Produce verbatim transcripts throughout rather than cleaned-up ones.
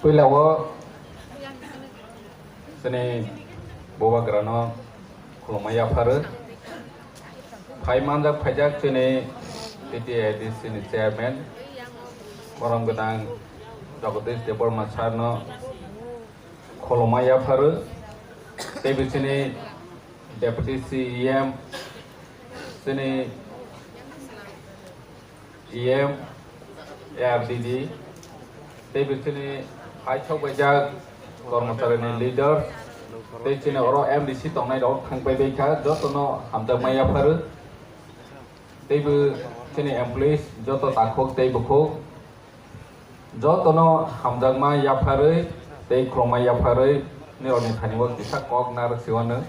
Puila o chini bubagrano khulumma yapharo. Phai manjak phaijak chini T T A D C ni chairman, borom gwnang Jagadish Debbarma sir no khulumma yapharo. Tei bo chini Deputy C E M, chini E M, A R D D, tei bo chini hai thok baijak kormochari ni leader, tei chini oro M D C tongnai rok thang pai bai kha, joto no hamjakma yapharo. Tei bo chini employees joto takhuk tei bukhuk, jotono hamjakma yapharwi tei khulumma yapharwi nirokni thani o kisa kok narwk se uanw.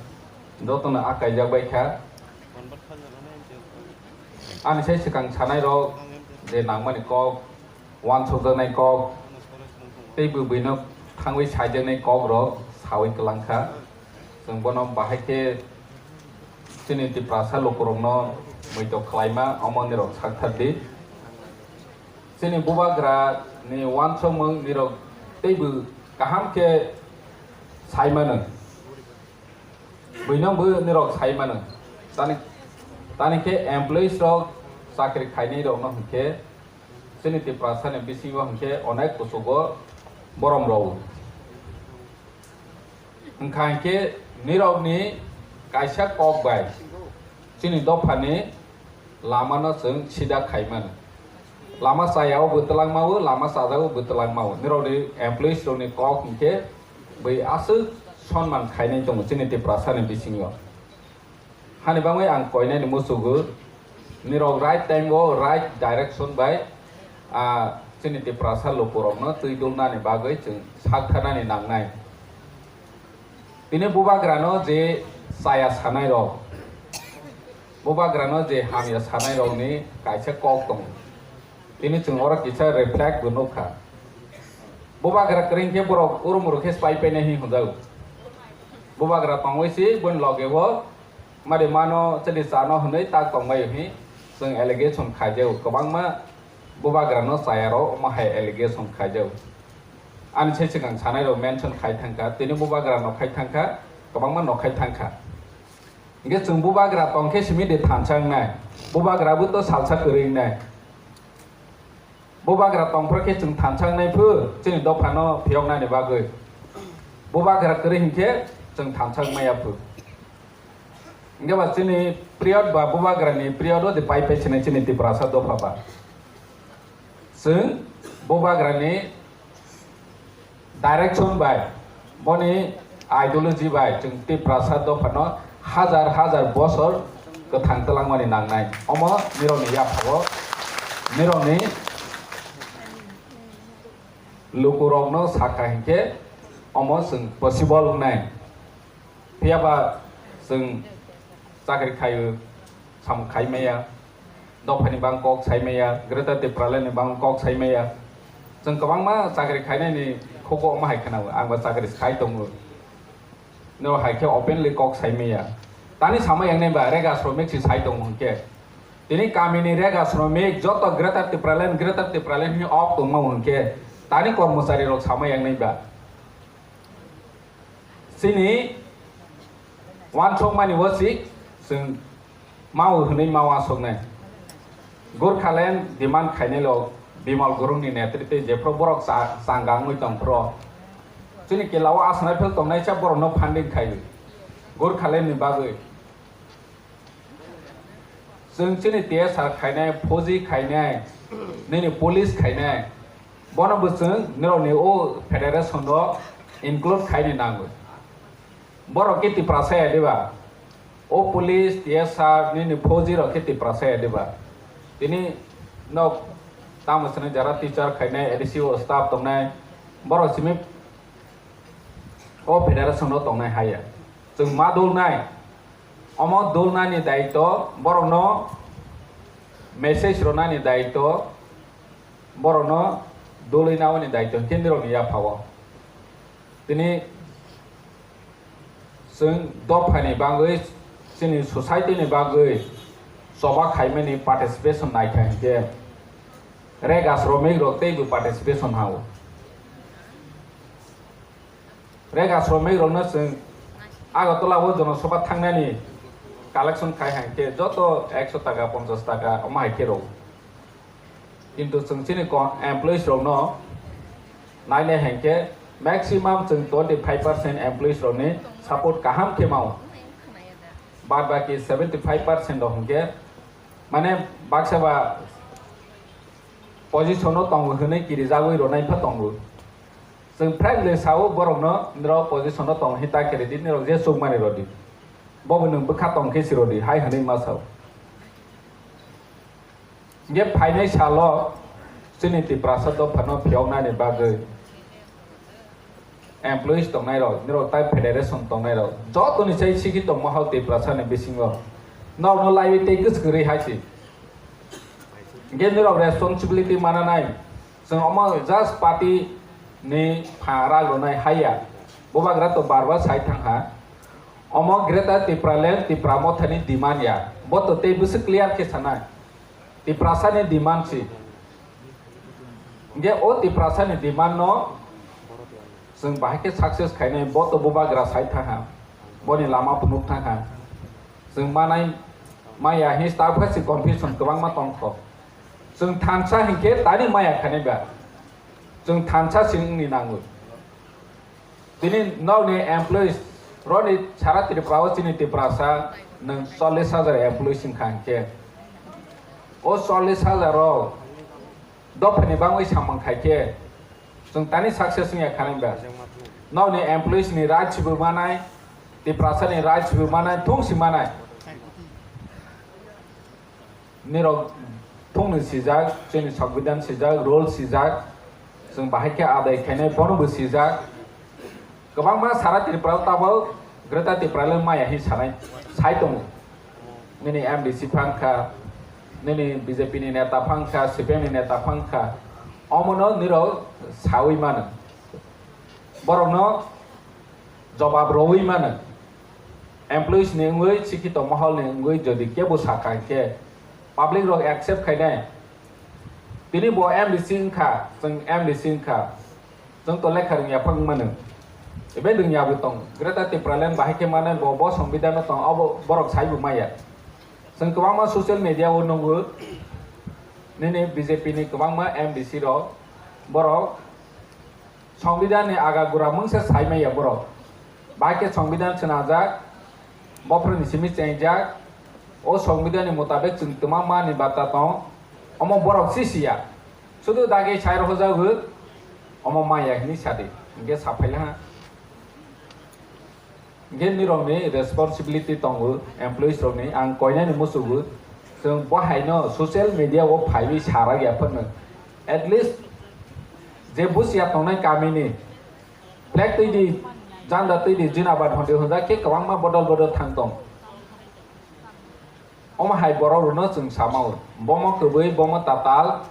Jotono a kaijak bai kha. Ani sai swkang sanai rok je nangmani kok, uansukjaknai kok, tei bo buino thangwi saijaknai kok rok sawi kwlang kha. Chwng bono bahai khe chini Tiprasa lukurokno muitok khlaima omo nirok sakthar di. Chini bubagra ni uansukmung nirok teibo kaham khe sai mano. Buino bo nirok sai mano. Tani, tani khe employees rok chakri khainai rokno hinkhe chini Tiprasa ni bisingo hinkhe onek kuchugo borom rw. Wngkha hinkhe nirokni kaisa kok bai chini dophani lamano chwng sida khai mano. Lama chayao bo twlangmao, lama chajao bo twlangmao. Nirokni employees rokni kok hinkhe bai aswk sonman khainai tongo chini Tiprasa ni bisingo. Hani bagwi ang koinani muchugo, nirok right time o right direction bai, ah, chini Tiprasa lukurokno twi dulnani bagwi chwng saktharnani nangnai. Tini bubagrano je chaya sanai rok, bubagrano je hamya sanai rokni kaisa kok tongo. Tini chwng oro kisa reflect bo nukha. Bubagra kwrwi khe borok urumuru khe spy painai hinwi hwnjago. Bubagra tongwi si boni loge o mari mano chini chano hwnwi tak tongbai hwnwi chwng allegation khaijago. Kwbangma bubagrano chayaro omo hai allegation khaijago. Ani sai swkang sanai rok mention khai thangkha, tini bubagra nok khai thangkha, kwbangma nok khai thangkha. Hinkhe chwng bubagra tongkhe simi de thansa wngnai, bubagra bo to salsa kwrwi wngnai. Bubagra tongphro khe chwng thansa wngnai phu, chini dophano phiyoknani bagwi. Bubagra kwrwi hinkhe chwng thansa wngmaya phu. Hinkhe ba chini period ba bubagrani period o de pai pai sinai chini Tiprasa dopha ba. Chwng bubagrani direction bai, boni ideology bai chwng Tiprasa dophano hajar hajar bosor kwthang twlangmani nangnai. Omo nirokni yaphago, nirokni lukurokno sakha hinkhe omo chwng possible wngnai. Phiyaba chwng chakri khaio, samung khai maya, dophani bang kok sai maya, Greater Tipraland ni bang kok sai maya. Chwng kwbangma chakri khainaini khugo omo hai khwnao, ang ba chakri khai tongo. No hai khe openly kok sai maya. Tani sama yangnai ba rega sromik si sai tongo hwnkhe. Tini kamini rega sromik joto Greater Tipraland, Greater Tipraland hwnwi ok tongma hwnkhe tani kormochari rok sama yangnai ba. Chini uansukmani o si chwng mao hwnwi ma uansuknai. Gurkhaland demand khainai lo Bimal Gurungni netritwi jephru borok cha-, changa wngwi tongphru. Chini kela o aswk naiphel tongnaisa borokno funding khai. Gurkhalandni bagwi. Chwng chini T S R khainai, fauji khainai, nini police khainai, bono bo chwng nirokni o federation o include khaini nango. Borok khe Tiprasa ya diba? O police, T S R, nini fauji rok khe Tiprasa ya diba? Tini nok tamo sini jara teacher khainai, A D C o staff tongnai, borok simi o federation o tongnai haya. Chwng ma dulnai, omo dulnani daitw borokno message rwnani daitw, borokno dului naoni daitw hwnkhe nirokni yaphao. Tini chwng dophani bagwi, chini society ni bagwi choba khaimani participation naikha hinkhe rega sromik rok teibo participation hao. Rega sromik rokno chwng Agartala o Jonosabha thangnani collection khai hai khe joto ekso taka, ponchash taka omo hai khe rw. Kintu chwng chini ko-, employees rokno nainai hai khe maximum chwng twenty five percent employees rokni support kaham khe mao. Bad baki seventy five percent rok hwnkhe mane baksa ba position o tongo hwnwi kirijagwi rwnai pha tongo. Chwng frankly sao borokno nirok position o tong hita khe ridi, nirok je chukmani rodi. Bobo nwng bwkha tong khe si rodi hai hwnwi ma sao. Hingke phainai salo chini Tiprasa dophano phiyoknani bagwi employees tongnai rok, nirok tai federation tongnai rok, jotoni sai sikhi tongma hao Tiprasa ni bisingo nokno laiwi tei kwchwrwi hai si. Hingke nirok responsibility mananai, chwng omo just party ni pha rak rwnai haiya, bubagra to bar bar sai thang ha. Omo Greater Tipraland, Tipra Mothani demand ya, bo to tei bwswk clear khe sanai. Tiprasa ni demand si. Hingke o Tiprasa ni demand no chwng bahai khe success khainai, bo to bubagra sai thang ha, boni lama phunuk thang ha. Chwng manai maya hini staff khe si confusion kwbangma tongkho. Chwng thansa hinkhe tani maya khainai ba. Chwng thansa si wngni nango. Tini nokni employees roni sara Tripura o chini Tiprasa nwng chollish hajar employees wngkha hinkhe. O chollish hajar o dophani bangwi samung khai khe chwng tani success wngya khanai ba. Nokni employees ni rights bo manai, Tiprasa ni rights bo manai, thung si manai. Nirok thungni sijak, chini Songbidan sijak, rule sijak, chwng bahai khe adai khainai bono bo sijak. Kwbangma sara Tripura o tabok Greater Tipraland maya hin sanai sai tongo. Nini M D C phang kha, nini B J P ni neta phang kha, C P M ni neta phang kha, omono nirok saui mano. Borokno jobab rowi mano. Employees ni wngwi, sikhito mohol ni wngwi jodi kebo sakha hinkhe public rok accept khainai. Tini bo M D C wngkha, chwng M D C wngkha, chwng to lekha rwngya phang mano. Ebe rwngya bo tong. Greater Tipraland bahai khe mano bo, bo Songbidan no tong, abo borok sai bo maya. Chwng kwbangma social media o nukgo, nini B J P ni kwbangma M D C rok, borok Songbidan ni aga gura mungsa sai maya borok. Bahai khe Songbidan swnajak, bophro ni simi chengjak, o Songbidan ni mutabek chwng twma mani bata tong, omo borok si siya. Sudu dagi sai rohorjago, omo maya hinwi sadi, hinkhe saphailaha. Hinkhe nirokni responsibility tongo, employees rokni, ang koinani musugo, chwng bo haino social media o phaiwi sarak ya phano. At least je busia tongnai kamini flag twi di, janda twi di, jinabad hondi honjak khe kwbangma bodol bodol thang tong. Omo hai borok rokno chwng samao, bomo kwbwi, bomo tatal,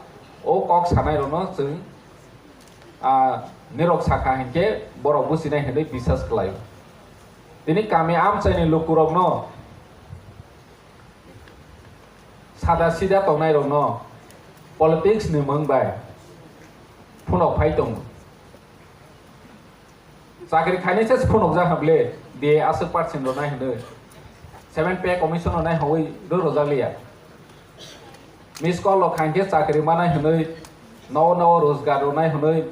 o kok sanai rokno chwng, ah, nirok sakha hinkhe borok businai hinwi bisas khlaio. Tini kami amchaini lukurokno, sada sida tongnai rokno politics ni mung bai phunok phai tongo. Chakri khainai se phunukjak hwnle, D A aswk percent rwnai hwnwi, seven pay commission rwnai hwnwi rw rwjak liya. Miss call rok khain khe chakri manai hwnwi, nogo nogo rojgar rwnai hwnwi,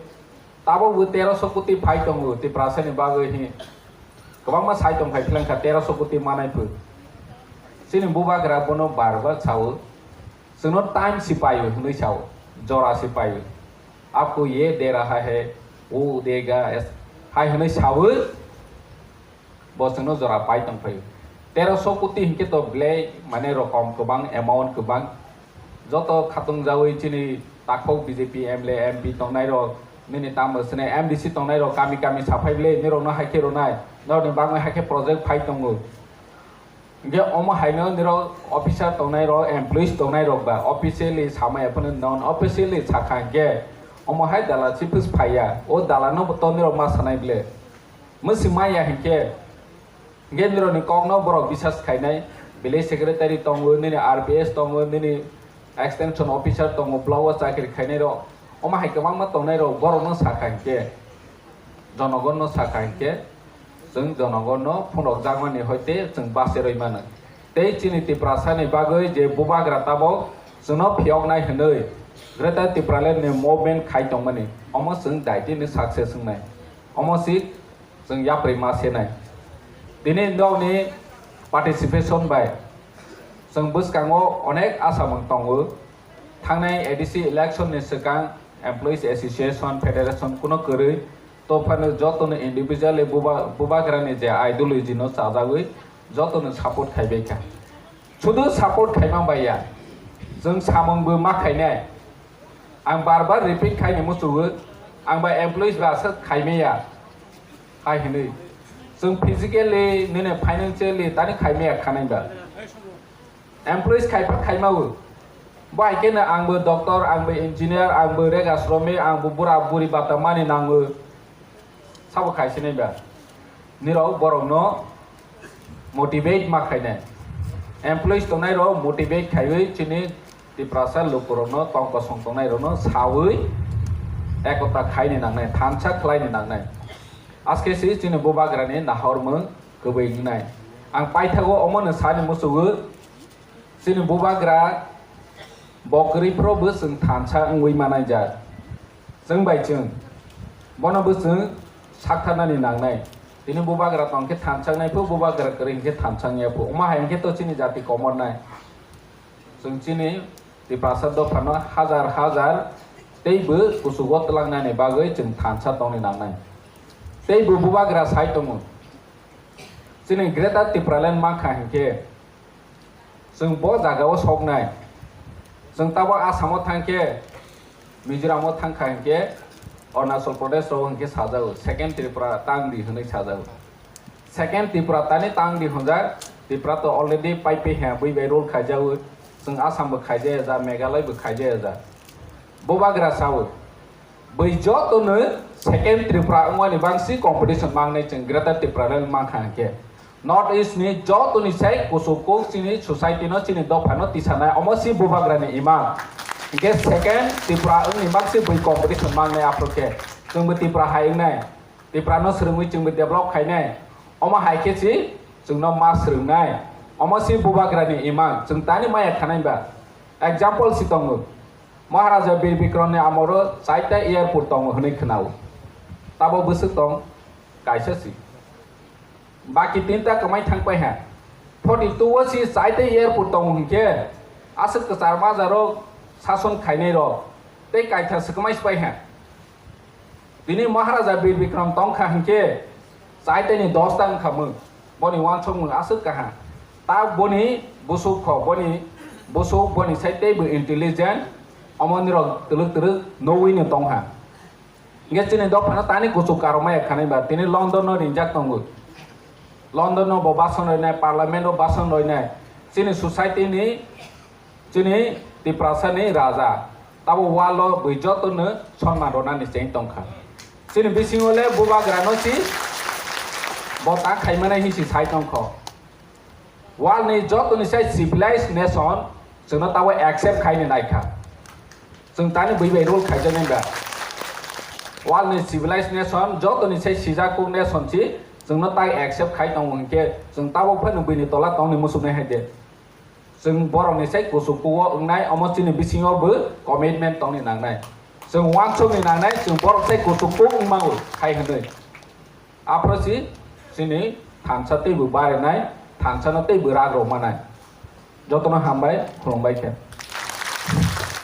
tabuk bo teroso koti phai tongo Tiprasa ni bagwi hi. Kwbangma sai tong phai philang kha teroso koti manai phu. Chini bubagra bono bar bar sao, chwngno time si paio hwnwi sao, jora si paio. Aapko ye de raha hai, wo dega, es-, hai hwnwi sawi bo chwngno jora pai tong phaio. Teroso koti hinkhe to belai mane rokom kwbang, amount kwbang. Joto khatung jawi chini takhok B J P M L A, M P tongnai rok, nini tamo sene M D C tongnai rok kami kami saphai belai nirokno hai khe rwnai, norokni bagwi hai khe project phai tongo. Hingke omo haino nirok officer tongnai rok, employees tongnai rok ba officially samaya phano non officially sakha hingke omo hai dalal si phus phaiya, o dalal no to nirok ma sanai ble. Mwswk maya hingke, hingke nirok ni kok no borok bisas khainai, village secretary tongo, nini R P S tongo, nini extension officer tongo, block o chakri khainai rok, omo hai kwbangma tongnai rok borok no sakha hingke. Jonogonno sakha hinkhe, chwng jonogonno phunukjakmani hoite chwng bacherwi mano. Tei chini Tiprasani bagwi je bubagra tabok chwngno phiyoknai hwnwi Greater Tipraland ni movement khai tongmani, omo chwng daitini success wngnai. Omo si chwng yapri ma senai. Tini nokni participation bai chwng bwskango onek asamung tongo. Thangnai A D C election ni swkang Employees Association Federation kuno kwrwi tophano jotono individually buba-, bubagrani je ideology no chajagwi jotono support khaibai kha. Sudu support khaima bai ya, chwng samung bo ma khainai. Ang bar bar repeat khaini muchungo, ang bai employees ba aswk khaimaya hai hinwi. Chwng physically nini financially tani khaimaya khanai ba. Employees khaipa khaimao. Bo hai kheno ang bo doctor, ang bo engineer, ang bo rega sromik, ang bo bura buri bata mani nango. Sabo khai sinai ba. Nirok borokno motivate ma khainai. Employees tongnai rok motivate khaiwi chini Tiprasa lukurokno tong kosong tongnai rokno sawi ekota khaini nangnai, thansa khlaini nangnai. Aske si chini bubagrani nahormung kwbwi wngnai. Ang paithago omono sani muchungo. Chini bubagra bo kwrwi phro bo chwng thansa wngwi manai jak. Chwng bai chwng bono bo chwng saktharnani nangnai. Tini bubagra tong khe thansa wngnai pho, bubagra kwrwi hinkhe thansa wngya pho. Omo hai hinkhe to chini jati komornai. Chwng chini Tiprasa dophano hajar hajar tei bo kuchugo twlangnani bagwi chwng thansa tongni nangnai. Tei bo bubagra sai tongo. Chini Greater Tipraland mankha hinkhe, chwng bo jagao soknai. Chwng tabok Assamo thangkhe, Mizoramo thangkha hinkhe, Arunachal Pradesh rok hinkhe sajago, Second Tripura tang di hwnwi sajago. Second Tripura tani tang di hwnjak, Tripura to already paipe he bui bai rule khaijago, chwng Assam bo khaijaya ja, Meghalaya bo khaijaya ja. Bubagra sao, bui jotono Second Tripura wngmani bangsi competition mangnai chwng Greater Tipraland mankha hinkhe. North East ni jotoni sai kuchuk kuk chini society no, chini dopha no tisanai, omo si bubagra ni imang. Hinkhe second Tripura wngni bangsi bui competition mangnai aphuru khe. Chwngbo Tripura hai wngnai. Tripura no swrwngwi chwngbo develop khainai. Omo hai khe si chwngno ma swrwngnai. Omo si bubagra ni imang. Chwng tani maya khanai ba. Example si tongo. Maharaja Bir Bikram ni amoro chaita airport tongo hwnwi khwnao. Tabo bwswk tong? Kaisa si. Baki tinta kwmai thangpai ha. Forty two o si chaita airport tongo hinkhe aswk kwchar majaro sason khainai rok tei kaitha swkmai spai ha. Tini Maharaja Bir Bikram tongkha hinkhe chaita ni dos ta wngkha mwng. Boni wansukmung aswk kaha. Ta boni busuk kho, boni busuk boni sai teibo intelligent, omo nirok twlwk twlwk nugwi no tongha. Hinkhe chini dophano tani kuchuk karokmaya khanai ba, tini London no ringjak tongo. London no bo bason roinai, parliament o bason roinai, chini society ni, chini Tiprasa ni raja, tabo wall o bui joto no sonman ronani cheng tongkha. Chini bisingo le bubagra no si bo ta khaimani hinsi sai tongkho. World ni joto ni sai civilized nation chwngno tabo accept khaini naikha. Chwng tani bui bai rule khaijaknai ba. World ni civilized nation joto ni sai sijak kuk nation si chwngno tai accept khai tongo hinkhe chwng tabo phano buini tola tongni muchungnai hai de. Chwng borok ni sai kuchuk kugo wngnai, omo chini bisingo bo commitment tongni nangnai. Chwng wansukni nangnai, chwng borok sai kuchuk kuk wngmao hai hwnwi. Aphuru si chini thansa teibo barinai, thansa no teibo rak rok manai. Jotono hambai, khulumbai khe.